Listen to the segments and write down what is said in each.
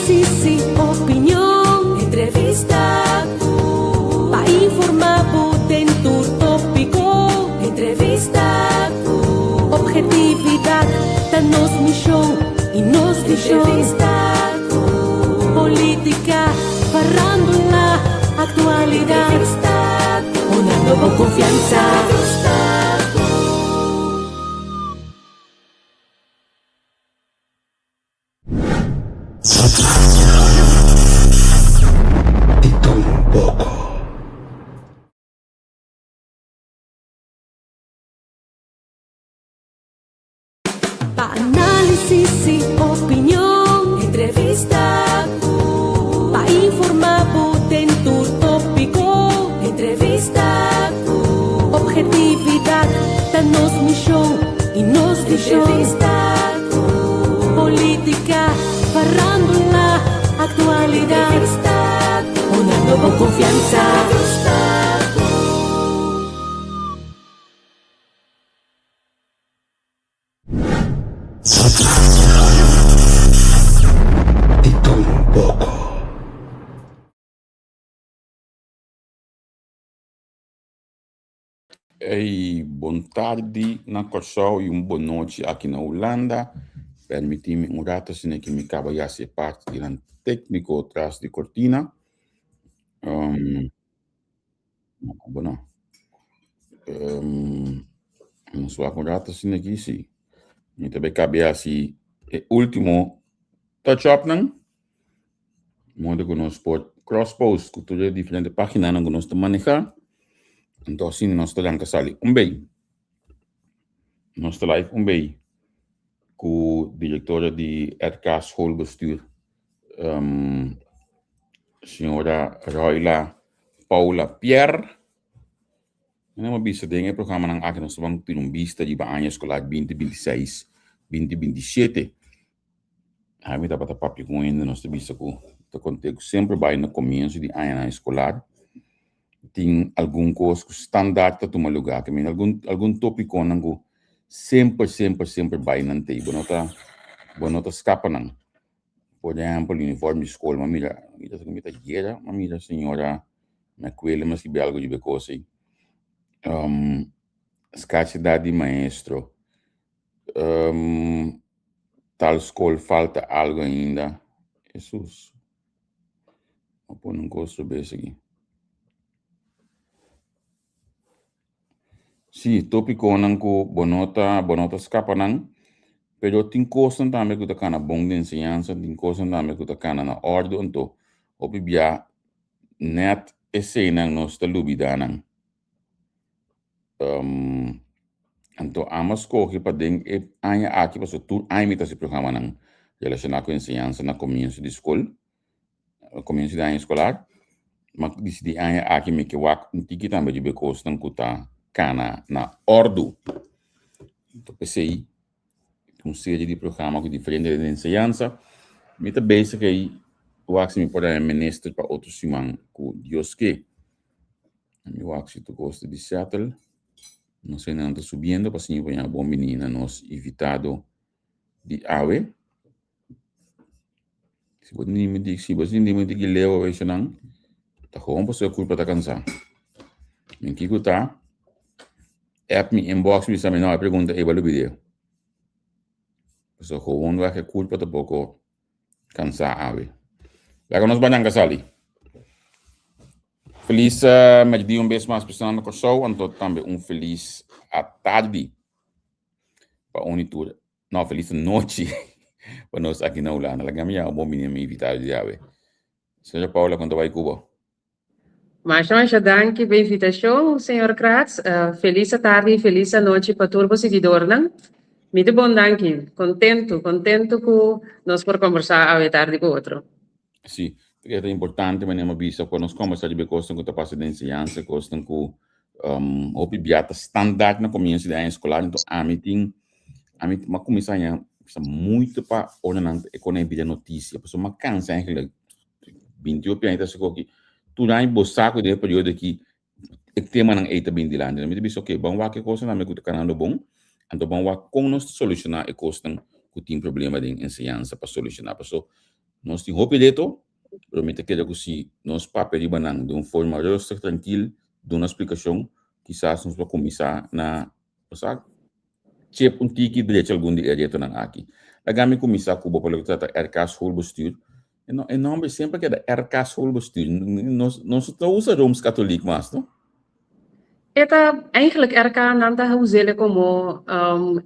Análisis i opinion, entrevista ku pa informá bo den tur tópiko. Entrevista ku ophetividat ta nos mishon i nos vishon. Entrevista ku polítika, farándula, aktualidat. Entrevista ku honrando bo konfiansa. Entrevista ku. Di tur un poko. Pa análisis i opinion, entrevista ku pa informá bo den tur tópiko. Entrevista ku ophetividat ta nos mishon i nos vishon. Entrevista ku polítika, farándula, aktualidat. Entrevista ku honrando bo konfiansa. Entrevista ku. Di tur un poko. Ey, bon tardi na Kòrsou i un bon nochi aki na Hulanda. Permití mi un rato asina ki mi kaba yasi e parti di nan tékniko tras di kortina. Um, bueno, um, nos wak un rato asina aki, si. Mi ta bai kaba yasi e último touch-up nan. Modo ku nos por cross post ku tur e diferente paginanan ku nos ta manehá. Anto asina nos ta ranka sali un bei. Nos ta live un bei ku direktora di RK Schoolbestuur, um, señora Royla Paula Pierre. Mi a bisa den e programanan aki nos ta ban tira un bista riba aña eskolar 2026, 2027. Ami tabata papia ku hende, nos ta bisa ku ta konté ku semper bai na komienso di añanan eskolar tin algun kos ku standaard ta tuma lugá. Ke men algun algun topikonan ku semper semper semper bai nan tei. Bo no ta bo no ta skapa nan. Por ehèmpel uniform di skol. Mi a mira mi ta mi ta yera mi a mira señora Macuele mi a skibi algu riba e kos ei. Skarsedat di maestro. Tal skol falta algo ainda. Hesus. A pone un kos robes aki. Sí, tópikonan ku bo no ta bo no ta skapa nan, pero tin kosnan tambe ku ta kana bon den enseñansa, tin kosnan tambe ku ta kana na òrdu, anto hopi bia nèt eseinan nos ta lubidá nan. Anto amo a skohe pa den e aña aki, pasobra tur aña mi ta hasi programanan relashoná ku enseñansa na komienso di skol, komienso di aña eskolar. Mi a disidí aña aki mi ke wak un tiki tambe riba e kosnan ku ta kana na òrdu. Anto p'esei un serie di programa ku diferente den enseñansa. Mi ta bezig ei wak si mi por haña minister pa otro siman ku Dios ke. Mi wak si tur kos ta di settle. Nos hendenan ta subiendo pa siña por bon bini na nos invitado di awe. Si bo tindi mi di, si bo tindi mi di leu awe nan, ta gewoon pasobra e kurpa ta kansá. Mi kiko ta, app mi inbox mi bisa mi no e pregunta ei bo a lubid'é. Pasobra gewoon wak e kurpa ta poko Cansá awe. Laga nos bañanka sali. Felis merdia un bes mas personal na Kòrsou, anto tambe un felis atardi pa un i tur. No, felis anochi pa nos aki na Hulanda. Laga mi yama bon bini mi invitado di awe. Señora Paula, kon ta bai ku bo? Masha masha danki pa invitashon, señor Kratz. Felis atardi i felis anochi pa tur bo siguidornan. Mi ta bon danki. Kontentu, kontentu ku nos por kombersá awe tardi ku otro. Sí, e ta importante manera mi a bisa ku nos kombersá riba e kosnan ku ta pasa den enseñansa, e kosnan ku hopi bia ta standaard na komienso di aña eskolar. Enton ami tin, ami a kuminsá haña mucho pa ora nan e kos nan e bira notisia, pasobra mi a kansa eigenlijk 28 aña ta siko ki tur aña bo sa ku den e periodo aki e temanan ei ta bin dilanti. Mi ta bisa ok, ban wak e kosnan tambe ku ta kanando bon, anto ban wak kon nos ta solushoná e kosnan ku tin problema den enseñansa pa solushoná. Paso Nos tin hopi reto, pero mi ta kere ku si nos papia riba nan den un forma rustig, trankil, duna splikashon, kisas nos por kuminsá na sa chep un tiki drecha algun di e retonan aki. Laga mi kuminsá ku bo pa loke ta trata RK Schoolbestuur. E no, e nomber semper keda RK Schoolbestuur. Nos, nos no usa Rooms-Katholiek mas, no? E ta eigenlijk RK nan ta us'ele como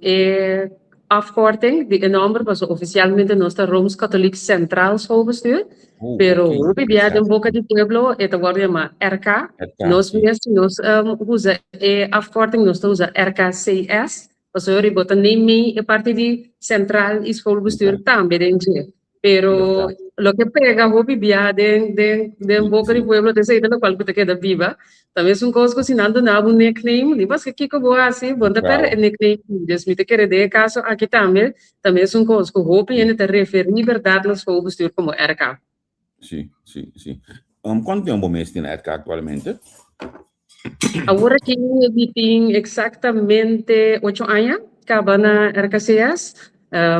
e afkorting di e nomber pasobra oficialmente nos ta Rooms-Katholiek Centraal Schoolbestuur, Oh, pero ok, hopi bia den exacto. boca di pueblo e ta wordo yama RK. RK, Nos sí. mes nos usa e afkorting nos ta usa RKCS pasobra bo ta neem mee e parti di Centraal y Schoolbestuur Centraal. tambe den dje. Pero Verdad. loke pega hopi bia den den den Sí, boca di sí. pueblo ta esei ta locual cu ta keda biba. Ta mesun cos cu si nan duna bo un nickname, ni paske kico bo haci, bo no ta perde e Bravo. nickname. Dus mi ta kere den e caso aki tambe ta mesun cos cu hopi hende ta referi berdad na schoolbestuur como RK. Sí, sí, sí. Cuanto tiempo bo mes tin na RK actualmente? Awor aki mi tin exactamente ocho aña caba na RKCS.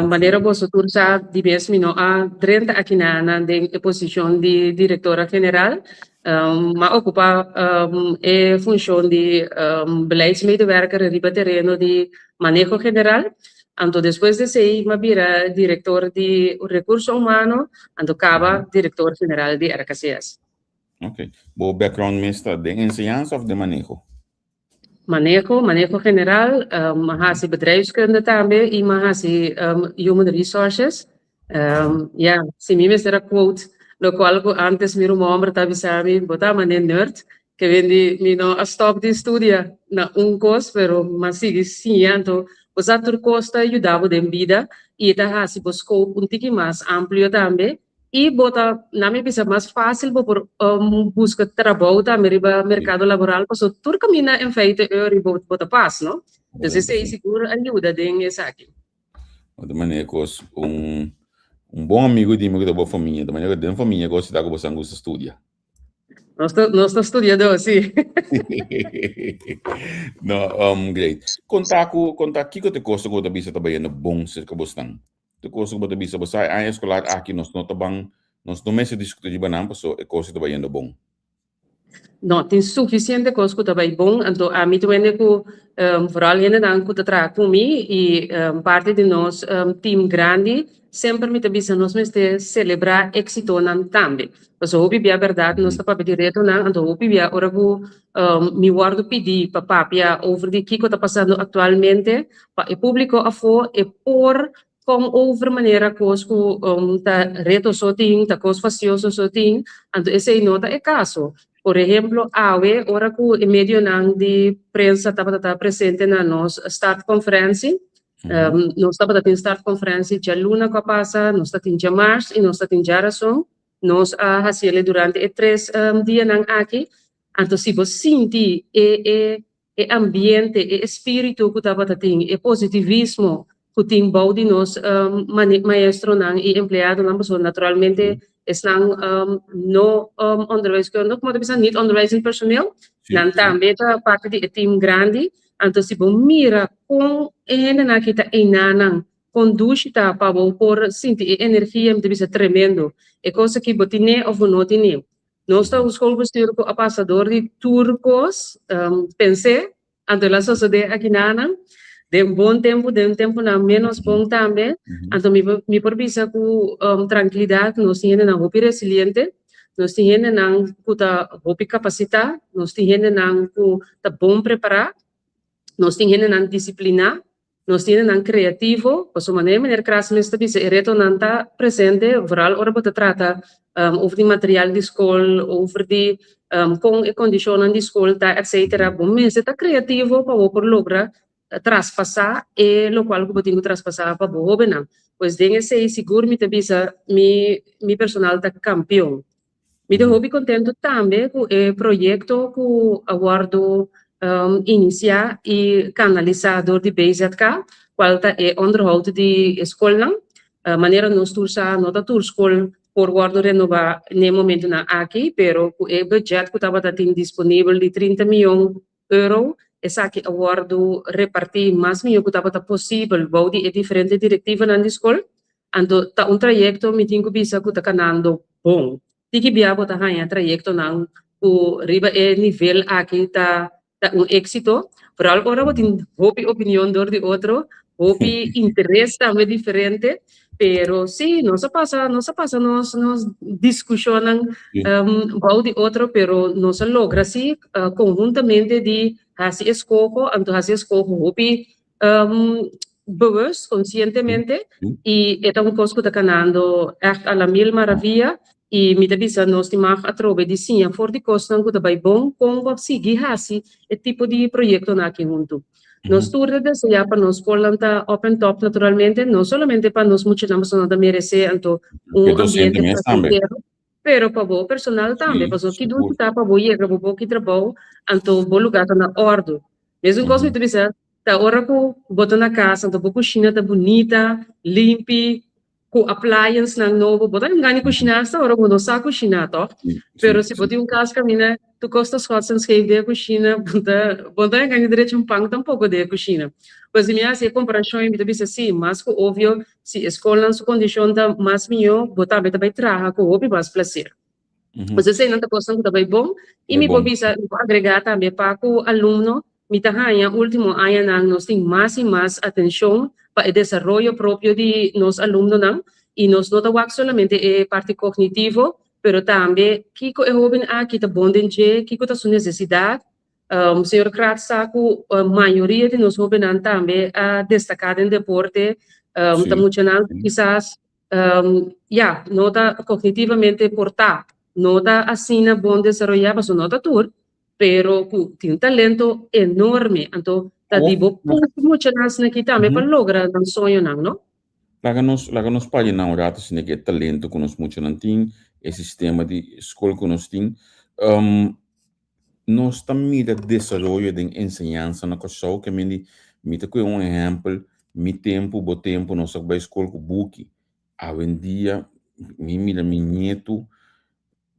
Manera boso tur sa di mes mi no a drenta aki na na den e posicion di directora general. M'a ocupa e funcion di beleidsmedewerker riba tereno di maneho general. Anto despues di esey m'a bira director di recurso humano, anto caba director general di RKCS. Ok. Bo background mes ta den enseñansa of den maneho? Maneho, maneho general, m'a hasi bedrijfskunde tambe y m'a hasi human resources. Ya, si mi mester a quote locual cu antes mi ruman homber ta bisa mi, bo ta mane nerd, ke bendi mi no a stop di studia na un cos, pero m'a sigui siña, anto bo sa tur cos ta yuda bo den bida y e ta hasi bo scope un tiki mas amplio tambe. I bo ta, na mi bisa, mas fácil bo por buska trabou tambe riba merkado laboral pasobra tur kaminda en feite eur i bo bo ta pas, no? Dus esei sigur a yuda den esaki. Di manera ku un un bon amigu di mi ku ta bo famia, di manera ku den famia gosi ta ku bo san gusta studia. Nos ta nos ta studiadó, si. No, great. Konta ku konta kiko ta e kos ku bo ta bisa ta bayendo bon serka bosnan? Tur kos ku bo ta bisa, bo sa e aña eskolar aki nos no ta ban, nos no mester diskutí riba nan paso e kos ta bayendo bon. No, tin sufisiente kos ku ta bai bon, anto ami ta wende ku vooral hendenan ku ta traha ku mi i parti di nos team grandi, semper mi ta bisa nos mester selebrá éksitonan tambe. Pasobra hopi bia bèrdat nos ta papia di retonan, anto hopi bia ora ku mi wòrdu pidí pa papia over di kiko ta pasando aktualmente, Pa e públiko afó e por kom over manera kos ku ta reto so tin, ta kos fastioso so tin, anto esei no ta e kaso. Por ehemplo, awe ora ku e medionan di prensa tabata ta presente na nos startconferentie, nos tabata tin startconferentie djaluna ku a pasa, nos ta tin djamars i nos ta tin djarason. Nos a hasiel durante e tres dianan aki. Anto si bo sinti e e e ambiente, e espíritu ku tabata tin, e positivismo ku tin bou di nos maestronan i empleadonan, pasobra naturalmente esnan no onderwijskundig, como ta bisa, niet onderwijzend personeel, nan tambe ta parti di e team grandi. Anto si bo mira kon e hendenan aki ta einanan, kon dushi ta pa bo por sinti e energia, mi ta bisa tremendo. E kos aki bo tine of bo no tine. Nos ta un schoolbestuur ku a pasa dor di tur kos, pens'é, anto el a sosodé akinanan, den bon tempu, den tempunan ménos bon tambe. Anto mi por mi por bisa ku trankilidat nos tin hendenan hopi resiliente, nos tin hendenan ku ta hopi kapasitá, nos tin hendenan ku ta bon prepará, nos tin hendenan disipliná. Nos tin nan creativo, pasobra manera meneer Kras mes ta bisa e retonan ta presente, vooral ora bo ta trata over di material di skol, over di kon e kondishonnan di skol ta etcetera. Bo mester ta creativo pa bo por logra traspasá e lokual ku bo tin ku traspasá pa bo hóbennan. Pues den esei sigur mi ta bisa mi mi personal ta kampion. Mi ta hopi kontentu tambe ku e proyekto ku a wòrdu inisiá i kanalisá dor di BZK, kual ta e onderhoud di e skolnan. Manera nos tur sa, no ta tur skol por wòrdu renobá n'e momentunan aki, pero ku e budget ku tabata tin disponibel di 30 mion euro, esaki a wòrdu repartí mas mihó ku tabata posibel bou di e diferente direktivanan di skol. Anto ta un trayekto mi tin ku bisa ku ta kanando bon. Tiki bia bo ta haña trayektonan ku riba e nivel aki ta ta un éksito. Vooral ora bo tin hopi opinion dor di otro, hopi interes tambe diferente. Pero sí, nos a pasa, nos a pasa nos, nos diskushonnan bou di otro, pero nos a logra sí konhuntamente di hasi eskoho, anto hasi eskoho hopi bewust, konsientemente, i e ta un kos ku ta kanando ègt a la mil maravia, i mi ta bisa nos tin mag atrobe di siña for di kosnan ku ta bai bon kon pa sigui hasi e tipo di proyektonan aki huntu. Nos tur ta deseá pa nos skolnan ta op en top naturalmente, no solamente pa nos muchanan pasobra nan ta meresé anto un ambiente placentero, pero pa bo personal tambe, pasobra ki dushi ta pa bo yega bo boki trabou anto bo lugá ta na òrdu. Mesun kos mi ta bisa, Ta ora ku bo ta na kas anto bo kushina ta bunita, limpi, ku appliance-nan nobo. Bo ta gana kushiná asta ora bo no sa kushiná, tòg? Pero si bo tin un kas kaminda tur kos ta schots en scheef den e kushina, bo ta bo no ta gana drecha un pan tampoko den e kushina. Pues mi a hasi e komparashon i mi ta bisa si, mas ku obvio, si e skolnan su kondishon ta mas mihó, bo tambe ta bai traha ku hopi mas plaser. Pues eseinan ta kosnan ku ta bai bon. I mi por bisa, mi por agregá tambe pa ku alumno, mi ta haña último añanan nos tin mas i mas atenshon pa e desaroyo propio di nos alumnonan i nos no ta wak solamente e parti kognitivo, pero tambe kiko e hóben aki ta bon den dje, kiko ta su nesesidat. Señor Kratz sa ku mayoria di nos hóbennan tambe a destaká den deporte, ta muchanan ku kisas Ya, no ta cognitivamente por ta, no ta asina bon desaroyá, pasobra no ta tur, pero cu tin un talento enorme, anto ta di bo push muchanan asina aki tambe pa logra nan soñonan, no? Laga nos, laga nos papia nan un rato asina ki e talento cu nos muchanan tin, e sistema di scol cu nos tin. Nos ta mira desaroyo den enseñansa na Kòrsou ke mindi mi ta kohe un ehèmpel, mi tempu, bo tempu nos a bai skol ku buki. Awendia mi mira mi nietu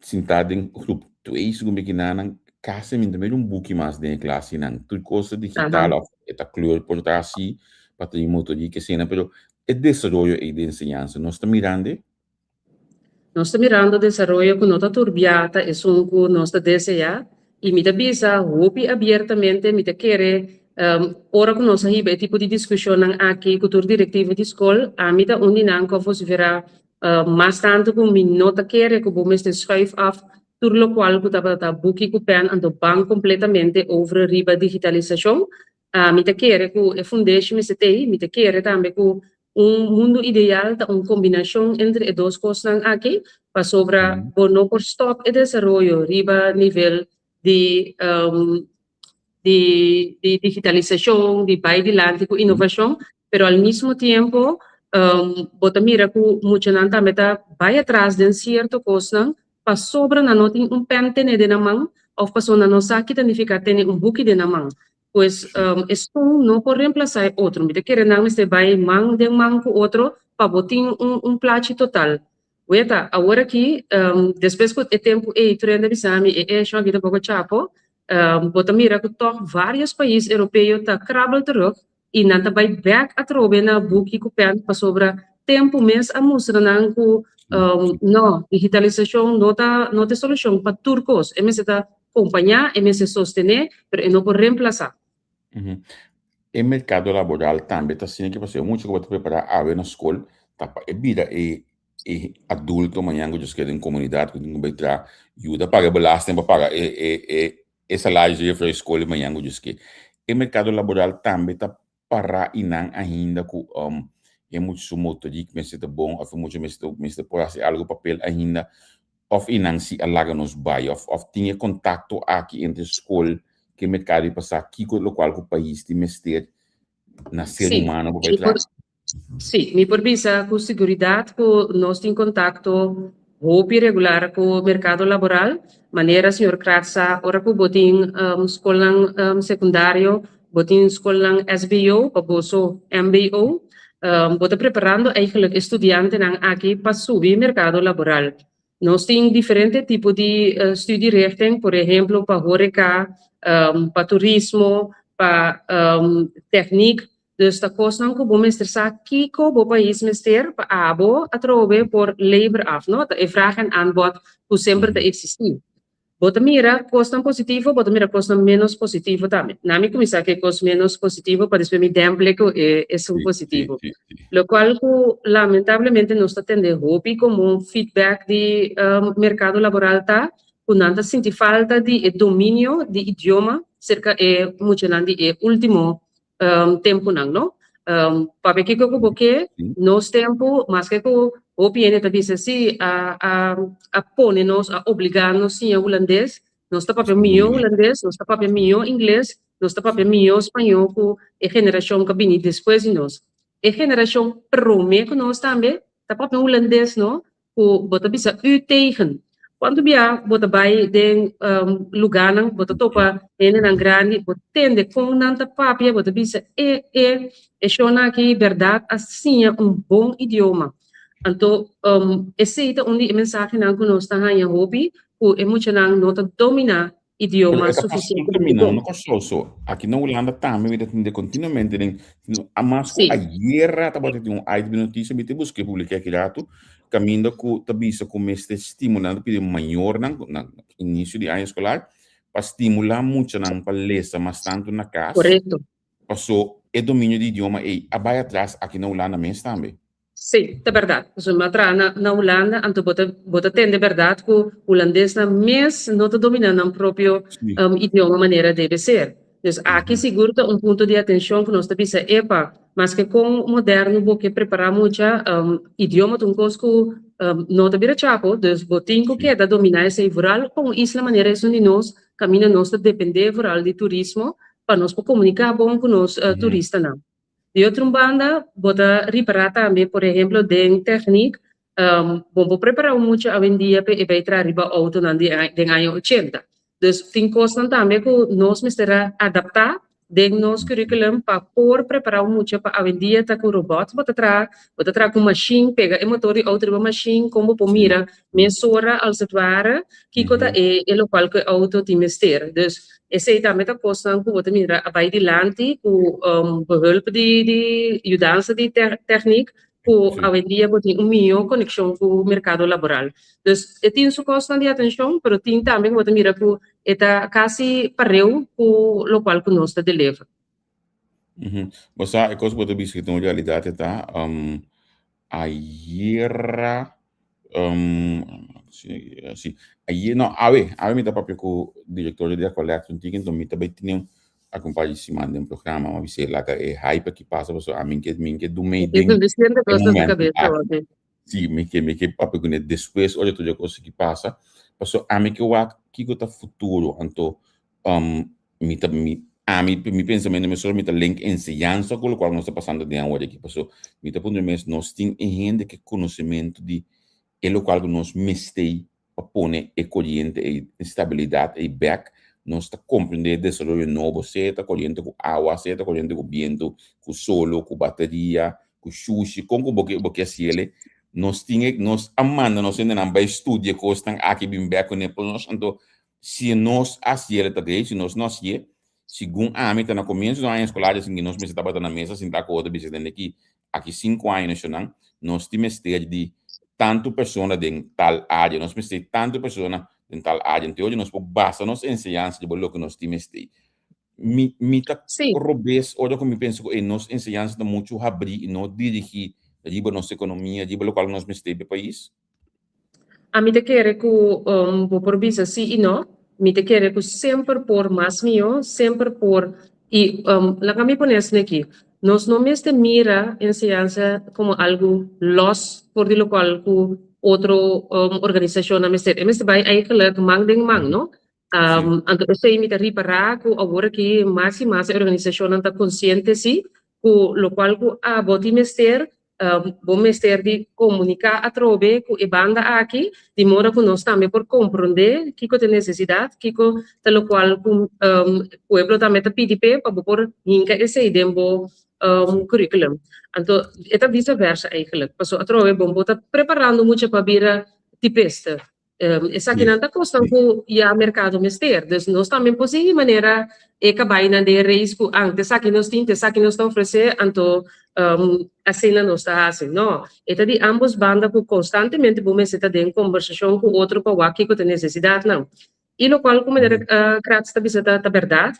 sintá den grup twee segun mi kinanan kasi mi no ta mira un buki mas den e klasinan. Tur kos ta digital òf e ta kleur por ta asi pa ta motorik esena pero e desaroyo ei den enseñansa nos ta mirand'e? Nos ta mirando desaroyo ku no ta turbiá ta esun ku nos ta deseá i mi ta bisa hopi abiertamente mi ta kere ora ku nos a hiba e tipo di diskushonnan aki ku tur direktivo di skol ami ta un di nan ku a vosiferá mas tantu ku mi no ta kere ku bo mester schuif af tur lokual ku tabata buki ku pèn anto ban kompletamente over riba digitalisashon. Mi ta kere ku e fundeshi mester t'ei, mi ta kere tambe ku Un mundu ideal ta un kombinashon entre e dos kosnan aki, pasobra bo no por stòp e desaroyo riba nivel di di di digitalisashon, di bai dilanti ku inovashon, pero al mismo tiempo bo ta mira ku muchanan tambe ta bai atras den sierto kosnan pasobra nan no tin un pèn tene den nan man òf pasobra nan no sa ki ta nifiká tene un buki den nan man. Pues esun no por reemplasa e otro. Mi ta kere nan mester bai man den man ku otro pa bo tin un un plachi total. Weta, awor aki, despues ku e tempu ei tur hende a bisa mi e eshon aki ta poko chapo, bo ta mira ku tòg varios pais europeo ta krabbel terug i nan ta bai bèk atrobe na buki ku pèn pasobra tempu mes a mustra nan ku no, digitalisashon no ta no ta e solushon pa tur kos. E mester ta Kompañá, e mester sostené, pero e no por remplasá. E merkado laboral tambe ta asina ke pasobra e mucha ku bo ta prepará awe na skol ta pa e bira e e adulto mañan ku djis keda den komunidat ku tin ku bai traha yuda paga e belasting pa paga e e e e salario dje for e skol mañan ku djis ke. E merkado laboral tambe ta pará i nan ainda ku e mucha su motorik mester ta bon òf e mucha mester mester por hasi algu papel ainda òf i nan si a laga nos bai òf òf tin e kontakto aki entre skol ke merkado i pasá kiko lokual ku pais tin mester na ser humano pa bai traha. Sí, mi por bisa ku siguridat ku nos tin kontakto hopi regular ku merkado laboral. Manera señor Kratz sa, ora ku bo tin skolnan sekundario, bo tin skolnan SBO pa boso mbo, bo ta preparando eigenlijk e studiantenan aki pa subi merkado laboral. Nos tin diferente tipo di studierichting, por ehemplo pa horeca, pa turismo, pa techniek. Dus ta kosnan ku bo mester sa kiko bo pais mester pa abo atrobe por lever af, no? Ta e vraag en aanbod ku semper ta eksistí. Bo ta mira kosnan positivo, bo ta mira kosnan ménos positivo tambe. Na mi kuminsá ku e kos ménos positivo pa despues mi dèmple ku e esun positivo. Lokual ku lamentablemente nos ta tende hopi komo feedback di merkado laboral ta ku nan ta sinti falta di e dominio di idioma serka e muchanan di e último tempunan, no? Papia kiko ku bo ke, nos tempu, maske ku hopi hende ta bisa si a a a pone nos, a obligá nos siña hulandes, nos ta papia mihó hulandes, nos ta papia mihó ingles, nos ta papia mihó spañó ku e generashon ku a bini despues di nos. E generashon promé ku nos tambe ta papia hulandes, no? Ku bo ta bisa u tegen. Kuantu bia bo ta bai den lugánan, bo ta topa hendenan grandi, bo tende kon nan ta papia, bo ta bisa e e e shownan aki bèrdat a siña un bon idioma. Anto esei ta un di e mensahenan ku nos ta haña hopi, ku e muchanan no ta dominá Pero idioma e ta pas tur sufisientemente caminda, bon. no Kòrsou so. Aki na Hulanda tambe mi ta tende continuamente den, no, a mas ku Sí. ayera tabata tin un item di noticia, mi ta buska e publica aki ratu, caminda ku ta bisa ku mester stimula, nan ta pidi mayornan ku na inicio di aña escolar, pa stimula muchanan pa lesa mas tantu na kas, Korekto. paso e dominio di idioma ei a bai atras aki na Hulanda mes tambe. Sí, ta bèrdat. Pasobra mi a traha na na Hulanda, anto bo ta bo ta tende bèrdat ku hulandesnan mes no ta dominá nan propio idioma manera debe ser. Dus aki sigur ta un punto di atenshon ku nos ta bisa, epa, maske kon moderno bo ke prepará mucha, idioma ta un kos ku no ta bira chapo, dus bo tin ku keda dominá esei, vooral pa un isla manera esun di nos, kaminda nos ta dependé vooral di turismo pa nos por komuniká bon ku nos turistanan. Di otro un banda, bo ta ripará tambe, por ehemplo, den tèknik, bo por prepará un mucha awendia pa e bai traha riba outonan di den aña ochenta. Dus tin kosnan tambe ku nos mester a adaptá den nos curriculum pa por prepará un mucha pa awendia ta ku robòt bo ta traha, bo ta traha ku mashin, pega e motor di outo riba mashin, kon bo por mira mesora als het ware kiko ta e e lokual ku e outo tin mester. Dus esei tambe ta kosnan ku bo ta mira a bai dilanti ku behulp di di yudansa di tèknik ku awendia bo tin un mihó konekshon ku merkado laboral. Dus e tin su kosnan di atenshon pero tin tambe ku bo ta mira ku e ta kasi pareu ku lokual ku nos ta deliver. Bo sa e kos ku bo ta bisa ku ta un realidat e ta Ayera, si, ayer, no, awe, awe mi ta papia ku direktor di Aqualectra un tiki, enton mi ta bai tene un algun par di siman den programa, mi a bis'é laga e hype aki pasa pasobra ami ke mi ke dum'é Tin den suficiente e cosas na momento cabeza aki. hopi. Si, mi ke mi ke papia kuné despues ora tur e kos aki pasa, pasobra ami ke wak kiko ta futuro, anto mi ta mi ami mi pensamentu mesora mi ta link enseñansa ku lokual nos ta pasando den awor aki paso mi ta puntra mi mes nos tin e hende ke konosementu di e lokual ku nos mester pa pone e koriente ei e stabilidat ei bek nos ta komprende e desaroyo nobo sea ta koriente ku awa sea ta koriente ku bientu ku solo ku bateria ku shushi kon ku bo ke bo ke hasiel nos tin e nos a manda nos hendenan bai studia e kosnan aki bin bek kuné pa nos anto Si nos hasié el ta grei, si nos no hasié, segun ami ta na komienso di un aña eskolar dja sinti nos mester tabata na mesa sintá ku otro bisa tende ki aki sinku aña nashonal nos tin mester di tantu persona den tal área, nos mester di tantu persona den tal área. Anto oye nos por basa nos enseñansa riba loke nos tin mester. Mi mi ta robes ora ku mi pensa ku e nos enseñansa ta muchu habrí i no dirigí riba nos ekonomia, riba lokual nos mester pa e pais. Ami ta kere ku bo por bisa si i no. Mi ta kere ku semper por mas mihó, semper por i laga mi pone esaki aki, nos no mester mira enseñansa komo algu lòs for di lokual ku otro organisashonnan mester. E mester bai eigenlijk man den man, no? Anto esei mi ta ripará ku awor aki mas i mas e organisashonnan ta konsiente si ku lokual ku abo tin mester Bo mester di komuniká atrobe ku e banda aki, di moda ku nos tambe por komprondé kiko ta e nesesidat, kiko ta lokual ku pueblo tambe ta pidi p'e pa bo por hinka esei den bo curriculum. Anto e ta visa versa eigenlijk, pasobra atrobe bo bo ta preparando mucha pa bira tipista. Esakinan ta kosnan ku ya merkado mester. Dus nos tambe por sigui manera e kabainan den reis ku an te esaki nos tin, te esaki nos ta ofresé, anto asina nos ta hasi. No, e ta di ambos banda ku konstantemente bo mester ta den kombersashon ku otro pa wak kiko ta e nesesidatnan. I lokual ku meneer Kratz ta bisa ta bèrdat,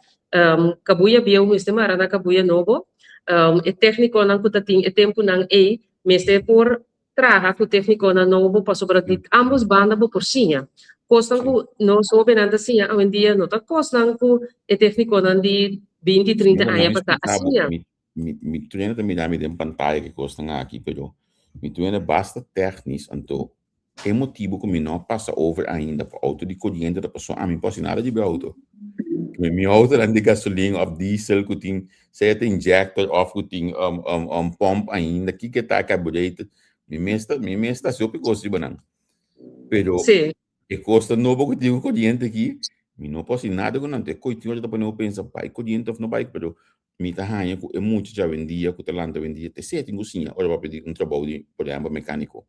kabuya bieu mester mara na kabuya nobo. E téknikonan ku ta tin e tempunan ei mester por traha ku téknikonan nobo pasobra di ambos banda bo por siña. Kosnan ku nos hóbennan ta siña awendia no ta kosnan ku e téknikonan di binti, 30 aña pasá a siña. Mi trainer ta mira mi den pantaya ki kosnan aki, pero mi trainer basta téknis, anto E motibu ku mi no a pasa over ainda pa outo di koriente ta pasobra ami no por hasi nada riba e outo. Mi mi outonan di gasolin òf diesel ku tin sea ta injector òf ku tin pòmp ainda, kiko ta carburetor, mi mes ta mi mes ta hasi hopi kos riba nan. Pero e kos ta nobo ku tin ku koriente aki, mi no por hasi nada ku nan. Te koe tin ora ta pone bo pensa bai koriente òf no bai, pero mi ta haña ku e mucha djawendia ku ta lanta awendia te sea tin ku siña ora bo a pidi un trabou di por ehèmpel mekániko.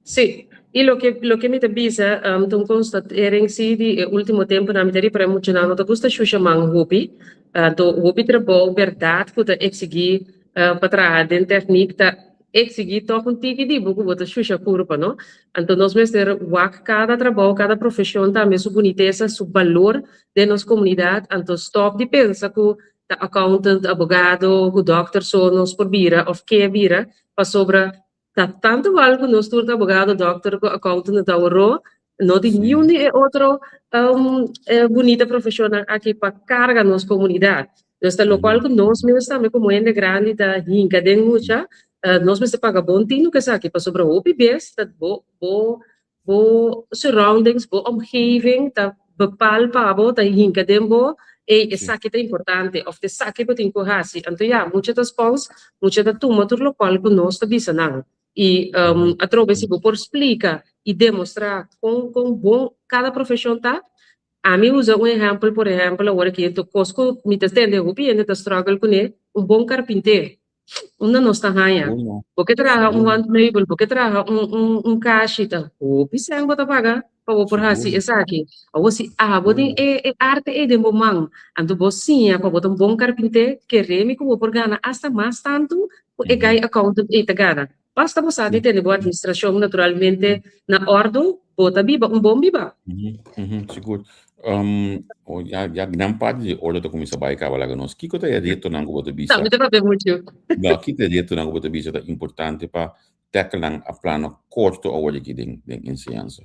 Sí, i loke loke mi ta bisa ta un constatering sí di e ultimo temponan mi ta ripara muchanan no ta gusta shusha man hopi, anto hopi trabou berdad ku ta exigí pa traha den techniek ta exigí tog un tiki di bo ku bo ta shusha kurpa no, anto nos mester wak kada trabou kada profesion tambe su bunitesa su balor den nos komunidat anto stop di pensa ku ta accountant, abogado ku dokter so nos por bira of ke bira pasobra Ta tantu wal ku nos tur ta abogado, dòkter ku accountant ta oro, no tin niun di e otro bunita profeshonnan aki pa karga nos komunidat. Dus ta lokual ku nos mes tambe komo hende grandi ta hinka den mucha, nos mester paga bon tinu ku esaki pasobra hopi bes ta bo bo Bo surroundings, bo omgeving ta bepaal pa bo, ta hinka den bo, ey esaki ta importante of esaki bo tin ku hasi. Anto ya, mucha ta spons, mucha ta tuma tur lokual ku nos ta bisa nan. I atrobe si bo por splika i demostrá kon kon bon kada profeshon ta, ami usa un ehèmpel, por ehèmpel awor aki kos ku mi ta tende hopi hende ta struggle kuné, un bon karpinter. Unda nos ta haña? Bo ke traha un wandmeubel, bo ke traha un un un kashi, ta hopi sèn bo ta paga pa bo por hasi esaki. Awor si abo tin e e arte ei den bo man, anto bo siña pa bo ta un bon karpinté, kere mi ku bo por gana asta mas tantu ku e gai accountant ei ta gana. Basta bo sa di tene bo administrashon naturalmente na òrdu, bo ta biba un bon biba. Sigur. Ya, ya gran parti di ora ta kuminsá bai kaba laga nos. Kiko ta e retonan ku bo ta bisa? Mi ta papia muchu. No, kiko ta e retonan ku bo ta bisa ta importante pa tackle nan a plano korto awor aki den den enseñansa?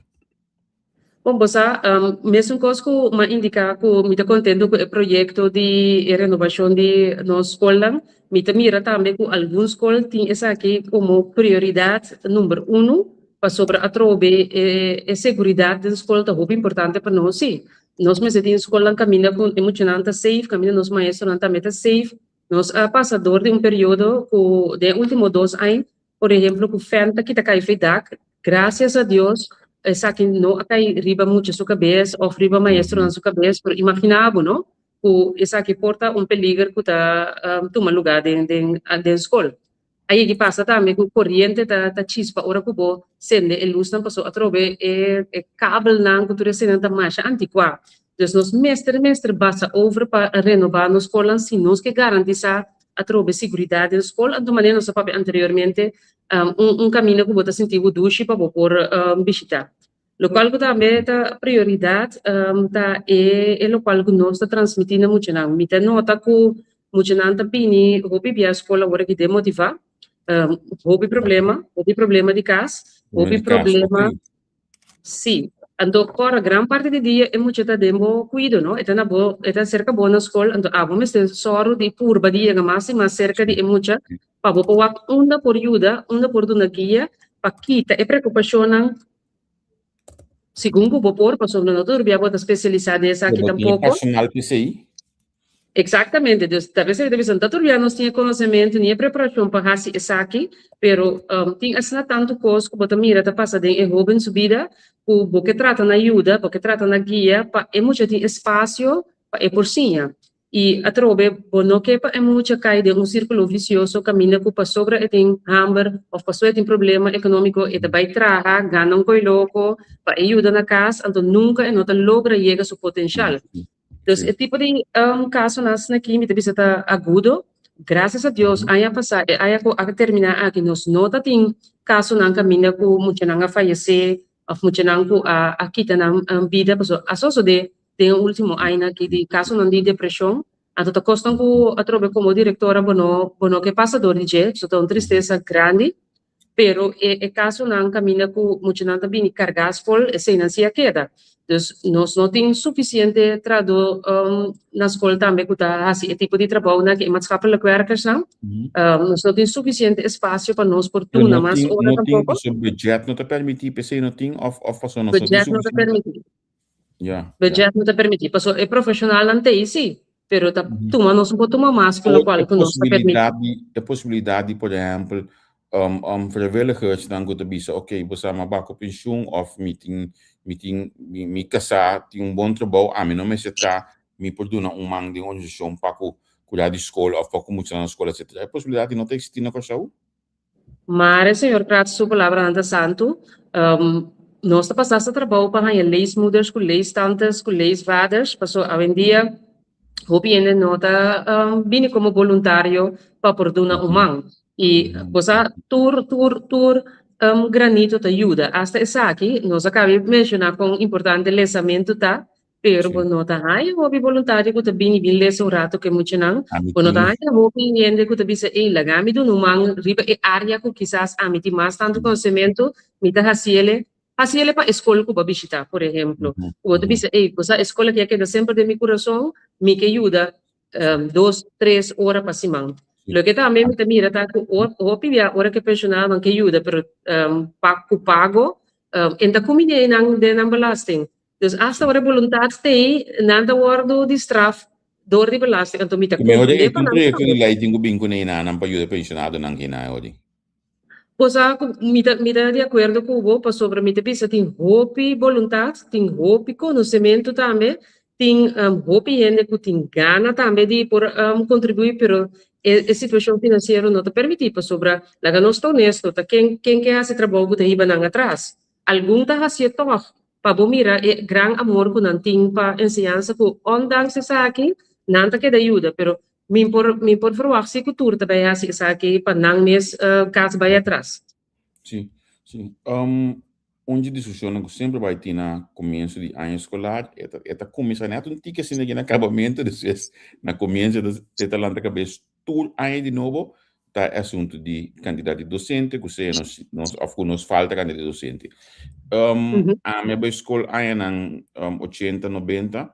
Bon, bo sa, mesun kos ku m'a indiká ku mi ta kontentu ku e proyekto di e renobashon di nos skolnan, mi ta mira tambe ku algun skol tin esaki komo prioridat number unu, pasobra atrobe e e seguridat den skol ta hopi importante pa nos. Sí, nos mester tin skolnan kaminda ku e muchanan ta safe, kaminda nos maestronan tambe ta safe. Nos a pasa dor di un periodo ku den e ultimo dos aña Por ehemplo cu fen ta kita cay fey dak, gracias a Dios esaki no a cay riba mucha su cabes of riba maestronan su cabes, pero imagina bo no, cu esaki por ta un peliger cu ta tuma lugar den den den scol. A yegi pasa tambe cu coriente ta ta chispa ora cu bo cende e luznan pasobra atrobe e e kabelnan cu tur esenan ta masha anticua. Dus nos mester mester basa over pa renoba nos scolnan si nos ke garantisa atrobe siguridad den scol. Anto manera nos a papia anteriormente un un caminda cu bo ta sinti bo dushi pa bo por bishita. Locual cu tambe ta prioridad ta e e locual cu nos ta transmiti na muchanan. Mi ta nota cu muchanan ta bini hopi bia scol awor aki demotiva, hopi problema, hopi problema di cas, hopi problema. Sí. Anto kòrda gran parti di dia e mucha ta den bo kuido, no? E ta na bo, e ta serka bo na skol, anto abo mester sòru di purba di yega mas i mas serka di e mucha pa bo por wak unda por yuda, unda por duna guia pa kita e preokupashonnan segun ku bo por, pasobra no tur bia bo ta spesialisá den esaki Bo tin e tampoko. personal p'esei? Exactamente, dus ta bes ta bisa no ta tur bia nos tin e conocemento ni e preparacion pa haci esaki, pero tin asina tanto cos cu bo ta mira ta pasa den e hoben su bida cu bo ke trata na yuda, bo ke trata na guia pa e mucha tin espacio pa e por siña. I atrobe bo no ke pa e mucha kai den un sírkulo visioso kaminda ku pasobra e tin hamber òf pasobra e tin problema ekonómiko e ta bai traha, gana un koi loko pa e yuda na kas, anto nunka e no ta logra yega su potenshal. Dus e tipo di kasonan asina aki mi ta bisa ta agudo. Grasias a Dios aña pasá, e aña ku a terminá aki nos no ta tin kasonan kaminda ku muchanan a fayesé òf muchanan ku a kita nan bida pasobra a sosodé den e ultimo añanan aki di kasonan di depreshon. Anto ta kosnan ku atrobe komo direktora bo no bo no ke pasa dor di dje, so ta un tristesa grandi, pero e e kasonan kaminda ku muchanan ta bini kargá skol eseinan si a keda. Dus nos no tin sufisiente trahadó na skol tambe ku ta hasi e tipo di trabounan aki, e maatschappelijk werkersnan. Nos no tin sufisiente espasio pa nos por duna mas ora No tin tampoko. pasobra budget no ta permití p'esei no tin òf òf pasobra nos no tin Budget no ta sufisiente? permití. Ja, Budget no ta permití. Paso e profesionalnan ta ei sí, pero ta tuma nos un por tuma mas ku Por lokual e ku nos ta permití. posibilidad di, e posibilidad di, por ehempel, um, um, vrijwilligersnan ku ta bisa, ok, bo sa mi a bako pensioen of mi tin, mi tin, mi, mi kasá tin un bon trabou, ami no mester ta, mi por duna un man den organisashon pa ku kura di skol of pa ku muchanan na skol, etcetera. E posibilidad di no ta eksistí na Kòrsou? Mare señor Kratz su palabranan ta santu. Nos ta pasa hasta trabou pa haña leesmoeders ku leestantes ku leesvaders paso awendia hopi hende no ta bini komo boluntario pa por duna un man. I bo sa tur tur tur granito ta yuda. Hasta esaki nos a kaba di menshoná kon importante lesamentu ta. Pero bo no ta haña hopi boluntario ku ta bini bin lesa un rato ku e muchanan. Bo no ta haña hopi hende ku ta bisa, ey, laga mi duna un man riba e área ku kisas ami tin mas tantu konosementu, mi ta hasiele. Hasiele pa e skol ku bo a bishitá, por ehemplo. Ku bo ta bisa, ey, bo sa e skol aki a keda semper den mi kurason, mi ke yuda dos, tres ora pa siman. Loke tambe mi ta mira ta ku hopi bia ora ku e pensionadonan ke yuda, pero pa ku pago, e ta kuminé nan den nan belasting. Dus hasta ora e boluntat t'ei, nan ta wòrdu di straf dor di belasting. Anto mi ta Mehor komprendé e pa tin nan proyekto di tambe. lei tin ku bin kuné nan pa yuda pensionadonan ki nan odi. Bo sa ku mi ta mi ta di akuerdo ku bo pasobra mi ta bisa tin hopi boluntat, tin hopi konosementu tambe, tin hopi hende ku tin gana tambe di por kontribuí pero e e situashon finansiero no ta permití pasobra laga nos ta honesto ta ken ken ke hasi trabou ku ta hiba nan atras. Algun ta hasié tòg pa bo mira e gran amor ku nan tin pa enseñansa ku ondanks esaki nan ta keda yuda pero mi por mi por verwagt si ku tur ta bai hasi esaki pa nan mes kas bai atras. Sí, sí. Um, un dje diskushonnan ku semper bai tin na komienso di aña eskolar, e ta, e ta kuminsá nèt un tiki asina na akabamentu, despues na komienso e ta lanta kabes tur aña di nobo ta e asuntu di kantidat di dosente ku sea nos nos òf ku nos falta kantidat di dosente. Um, Ami a bai skol añanan um, ochenta, nobenta,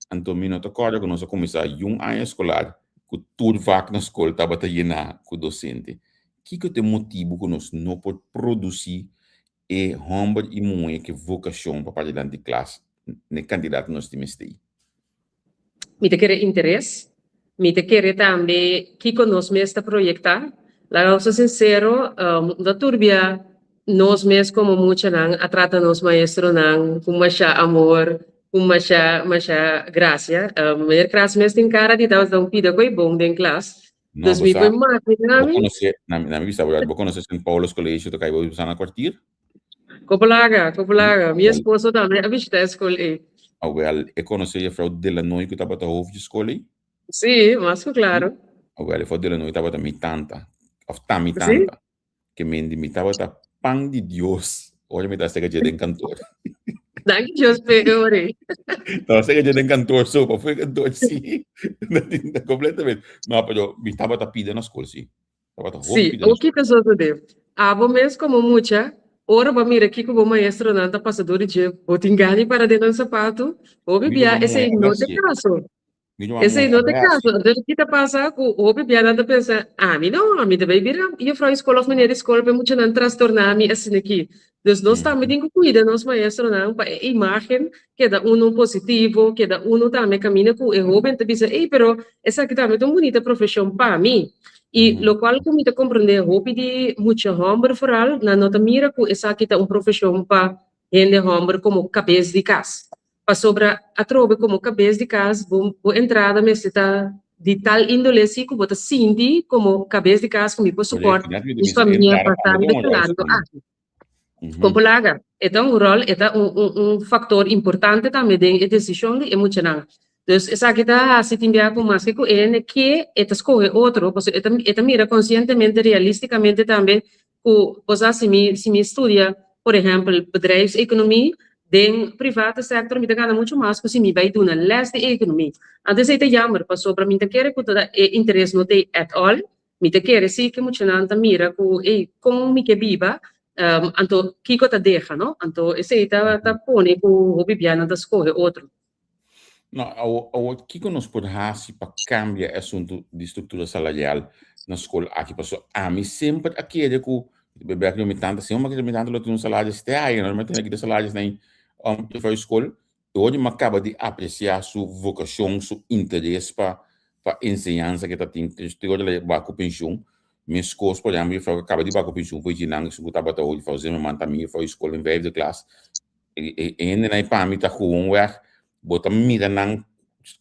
anto mi no ta kòrda ku nos a kuminsá yun aña eskolar ku tur vak na skol tabata yená ku dosente. Kiko ta e motibu ku nos no por produsí e hòmber i muhé ku e vokashon pa parti dilanti klas n'e kantidat ku nos tin mester? Mi ta kere interes. Mi ta kere tambe kiko nos mes ta proyektá. Laga nos ta sinsero, no turbia nos mes komo muchanan a trata nos maestronan ku masha amor, ku masha masha grasia. Meneer Kras mes tin kara di tabata un pida koe bon den klas. No, Dus bo mi sa, por imaginá bo mi. konosé, na mi na mi bisa bo, bo konosé Sint Paulus College ta kai bo bisa na kwartier? Kopolaga, kopolaga. Mi esposo tambe a bishita e skol ei. Awel, e konosé Juffrouw Delanoy ku tabata hoofd di skol ei? Sí, mas ku klaro. Awel, Juffrouw Delanoy tabata mi tanta, òf ta mi Sí? tanta. Ke men di mi tabata pan di Dios ora mi ta sega dje den kantoor. Danki Dios p'e e ora ei. Tabata sega dje den kantoor so, pa fu e kantoor sí. Completamente. No, pero mi tabata pida na skol sí. Tabata hopi Sí, pida na o skol. kiko sosodé? Abo mes komo mucha, ora bo a mira kiko bo maestronan ta pasa dor di dje, bo tin gana di para den nan sapatu? Hopi Mi bia ruman muhé esei a no ta e hasié. kaso. Mi ruman Esei muhé no a ta e hasi. kaso. Entonces ki ta pasa ku hopi bia nan ta pensa, ami no, ami ta bai bira jufrou di skol òf meneer di skol pa e muchanan trastorná mi asin'aki. Dus nos tambe tin ku kuida nos maestronan pa e imágen keda unu positivo, keda unu tambe kaminda ku e hóben ta bisa, ey, pero esaki tambe ta un bunita profeshon pa mi. I lokual ku mi ta komprendé hopi di mucha hòmber foral, nan no ta mira ku esaki ta un profeshon pa hende hòmber komo kabes di kas. Pasobra atrobe komo kabes di kas bo bo entrada mester ta di tal índole si ku bo ta sinti komo kabes di kas ku mi por support mi famia pa ta riba e salario aki. Kon por laga? E ta un ròl, e ta un un un faktor importante tambe den e desishon di e muchanan. Dus esaki ta hasi tin bia ku maske ku e hende ke e ta skohe otro pasobra e ta e ta mira konsientemente realistikamente tambe ku bo sa si mi si mi studia por ehèmpel bedrijfseconomie den private sector mi ta gana muchu mas ku si mi bai duna lès di economie. Anto esei ta jammer pasobra mi ta kere ku ta e interes no ta ei at all. Mi ta kere si ku muchanan ta mira ku ey kon mi ke biba anto kiko ta deha no. Anto esei ta ta pone ku hopi bianan ta skohe otro. No, awor, awor kiko nos por hasi pa kambia e asuntu di struktura salarial na skol aki? Pasobra ami semper a kere ku bèk mi tanta, semper mi a kere mi tanta lo tin un salario este aña, no mi a tene kita salarios na juffrouw skol. I ora mi a kaba di apresiá su vokashon, su interes pa pa enseñansa ke ta tin, te ora el a bai ku penshun, meskos por ehèmpel juffrouw ku a kaba di bai ku penshun for djinan, esun ku tabata hoor juffrouw Zimmerman ta mi juffrouw skol den vijfde klas. E hendenan ei pa mi ta gewoonweg, bo ta mira nan,